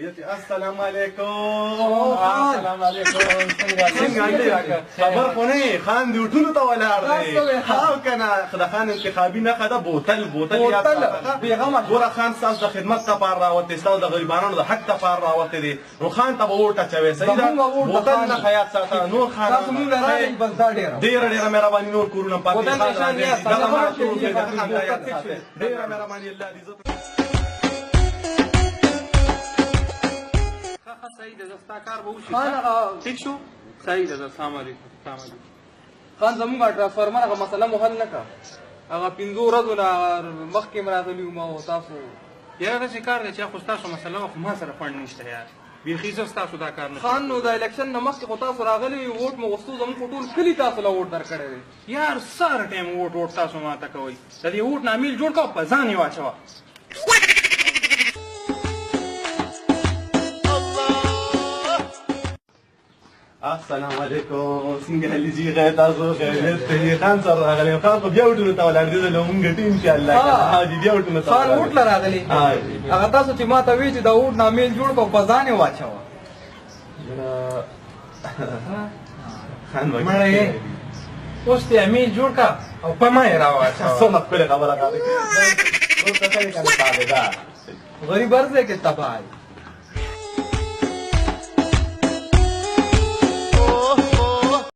خیریت؟ السلام علیکم. السلام علیکم، څنګه دی؟ خبر خو نه یې، خان دې وټونو ته ولاړ دی. او که نه د خان انتخابي نښه ده بوتل. بوتل یاد ساته. ګوره خان ستاسو د خدمت لپاره راوتی، ستاسو د غریبانو د حق لپاره راوتی دی، نو خان ته به ووټ اچوې. صحیح ده؟ بوتل نښه یاد ساته. نور خان ډېره ډېره مهرباني. نور کورونه پاتې، ډېره مهرباني، الله دې عزت. ښه صحیح ده، ستا کار به وشي. ټیک شو، صحیح ده. السلام علیکم. السلام علیکم. خان، زموږ ټرانسفارمر هغه مسله مو حل نه کړه. هغه 5 ورځو نه مخکې هم راغلي وو ما او تاسو. یاره داسې کار دی چې خو ستاسو مسله وه، خو ما سره فنډ نشته یار، بیخي زه ستاسو دا کار نه. خان، نو د الیکشن نه مخکې خو تاسو راغلي، ووټ مو غوښتو، زموږ خو ټول کلي تاسو له ووټ درکړی دی. یار ساره ټایم ووټ ووټ تاسو ماته کوئ، د دې ووټ نه امیل جوړ کړه، په ځان یې واچوه. السلام علیکم، څنګه حال جی؟ غیر تاسو خیریت دی؟ خان سره راغلی، خان خو بیا وټونو ته ولاړ دی، له مونږ ګټي ان شاء الله. ها جی، بیا وټونو ته خان ووټ له راغلی. هغه تاسو چې ما ته وی چې دا ووټ نامیل جوړ کړه، په ځان یې واچوه. خان مړه یې اوس دې امیل جوړ کړه او په ما یې راواچوه. څونه ښکلې خبره کوي. غریب هر ځای کې تباه.